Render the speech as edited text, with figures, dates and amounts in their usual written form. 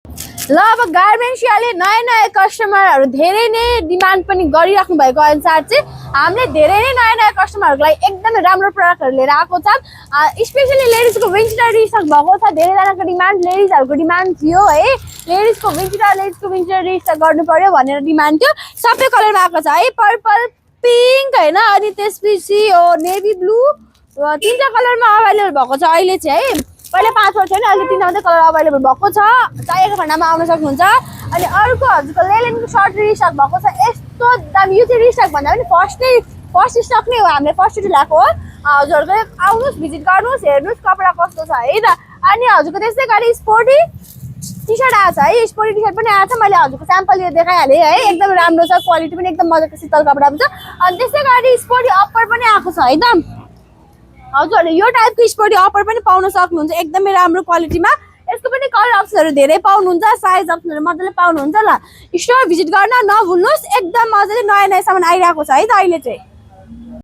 ल अब गार्मेन्ट्सले नयाँ नयाँ कस्टमरहरू धेरै नै डिमान्ड पनि गरिराख्नु भएको अनुसार चाहिँ हामीले धेरै नै नयाँ नयाँ कस्टमरहरूको लागि एकदमै राम्रो प्रडक्टहरू लिएर आएको छ। स्पेसली लेडिजको विन्टर रिस्टक भएको छ। धेरैजनाको डिमान्ड लेडिजहरूको डिमान्ड थियो है, लेडिजको विन्टर रिस्टक गर्नु पर्यो भनेर डिमान्ड थियो। सबै कलरमा आएको छ है, पर्पल, पिङ्क होइन, अनि त्यसपछि यो नेभी ब्लू, तीनटा कलरमा अभाइलेबल भएको छ अहिले चाहिँ है। पहिले 5 वर्ष थियो नि, अहिले 3 मात्रै कलर अभाइलेबल भएको छ। चाहिएको खण्डमा आउन सक्नुहुन्छ। अनि अर्को हजुरको लेलेनको सर्ट रिस्टक भएको छ। यस्तो दामी, यो चाहिँ रिस्टक भन्दा पनि फर्स्ट स्टक नै हो, हामीले फर्स्ट ल्याएको हो। हजुरहरूले आउनुहोस्, भिजिट गर्नुहोस्, हेर्नुहोस् कपडा कस्तो छ है त। अनि हजुरको त्यस्तै गरी स्पोर्टी टी सर्ट आएको छ है, स्पोर्टी टी सर्ट पनि आएको छ। मैले हजुरको स्याम्पल लिएर देखाइहालेँ है, एकदम राम्रो छ, क्वालिटी पनि एकदम मजाको शीतल कपडा पनि छ। अनि त्यस्तै गरी स्पोर्टी अप्पर पनि आएको छ है त। हजुरहरूले यो टाइपको स्पोर्टी अप्पर पनि पाउन सक्नुहुन्छ एकदमै राम्रो क्वालिटीमा। यसको पनि कलर अप्सनहरू धेरै पाउनुहुन्छ, साइज अप्सनहरू मजाले पाउनुहुन्छ। ल स्टोर भिजिट गर्न नभुल्नुहोस्, एकदम मजाले नयाँ नयाँ सामान आइरहेको छ है त अहिले चाहिँ।